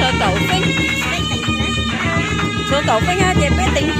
Kaum feeb, tshuav kaum feeb ces peb teev.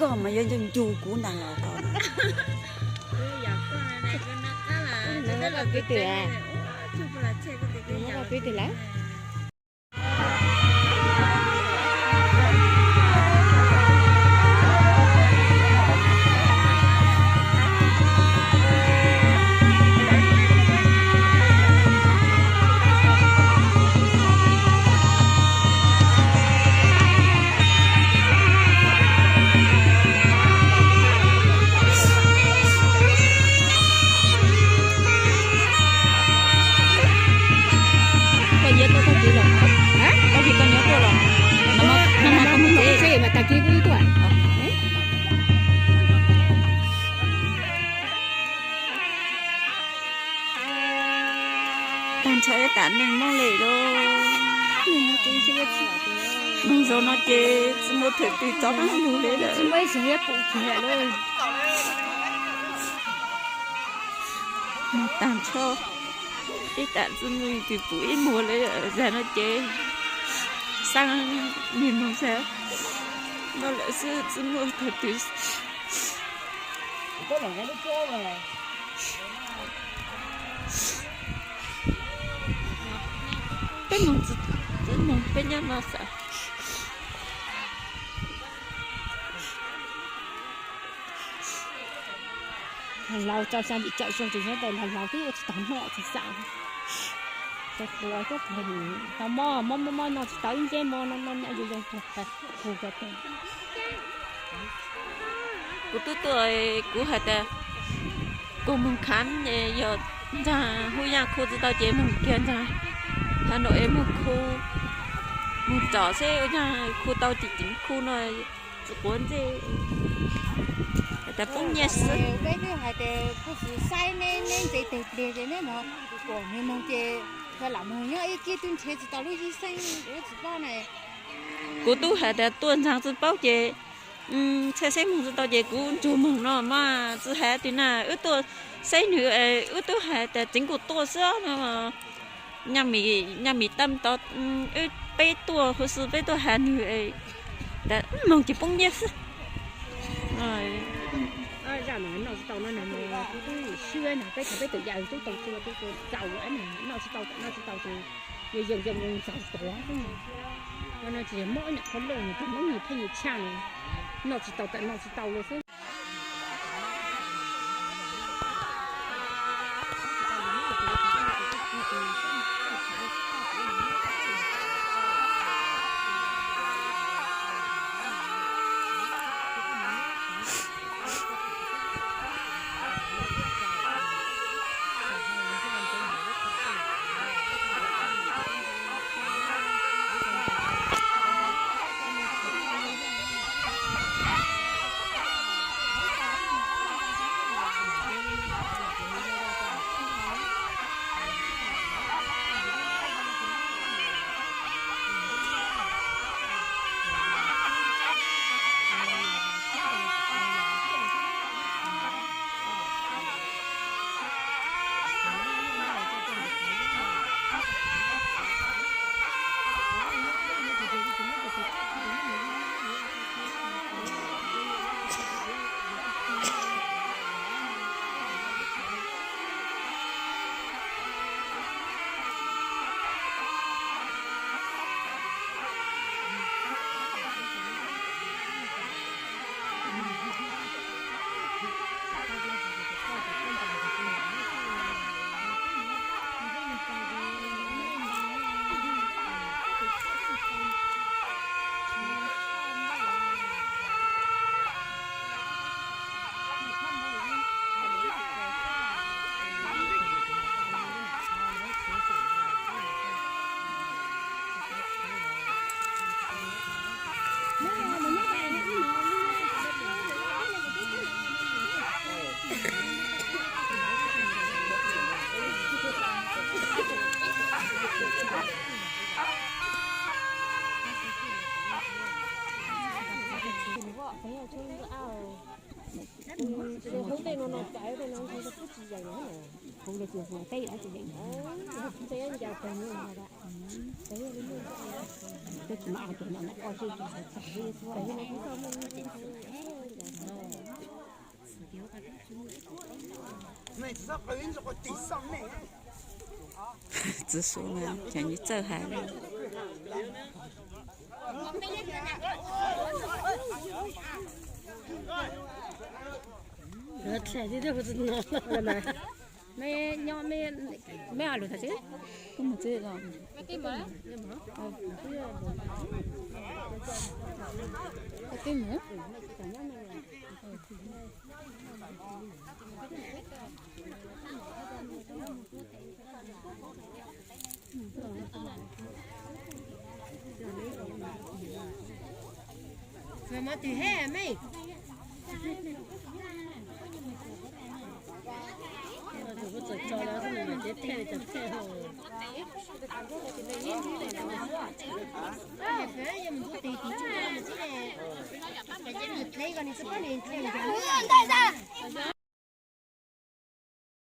Koj mas yuav ncu ncu kuv ntag los koj. Peb twm, peb twm lawm. Koj nyob tuaj tag kis los? Tag kis koj nyob tuaj los? No mas tag kis kuv tuaj. Tag nrho ib tam neeg Hmoob li lauj. Mus zaum no ces txij mus thaum twg txog qeej lug li lawm. Mus tag nrho ib tam txij mus twb pum ib muag li, zag no ces xab niag mus zag no lawm xwb txij mus thaum twg. Peb mus, peb mus peb nyob no xav. Laus tso xya yim caum xyoo tseem nyob tais laus laus twb ua tsis tau noj tsis xav. Tau tua coj tus tau mob mob mob mob no tsis tau ib ntseb mob no no no zoo zoo puag puag ko tes. Kuv twb tuaj, kuv hais tias kuv moog khav, yog ntxag Hub Yaj khu tsi tau ces moog kiag ntxag Hav Nom es moog khu, moog tsom seb ua caag khu tau tsi tseem khu no, tsi quav ntsej, has tas poob nyiaj xwb. Peb twb hais tias kuv tsi saib neb, neb ntse teg pliag ces neb mus kuas nwg moog ces yog lam moog nyob ib kib twb nrhiav tsi tau lub yib xeeb, kuv tsi paub na. Kuv tub has tas tuaj ntxaag tsi paub ces txhaj xeeb moog tsi tau ces kuv nrug moog no mas tsi has twg na, wb tuaj saib nwg, wb tub has tas tseev kuj tuaj xwb no. Nyaj Mim tam tod, wb peb tuaj huv si peb tuaj has nwg tas moog ces poob nyiaj xwb. Zaj no noj tsi tau no, kuv twb swb na, peb thaum peb tawm yam tub tau tua tub tua tsaus, noj tsi tau tam noj tsi tau ces yog yoo yoo ntxaug tuag xwb. No tsis yog mob ib nyuag qhov looj, nws tus Hmoob nws pheej nyias tshaj, noj tsis tau tam noj tsis tau lawm xwb. Txiv Suav mas cov nyuj txawj hais li.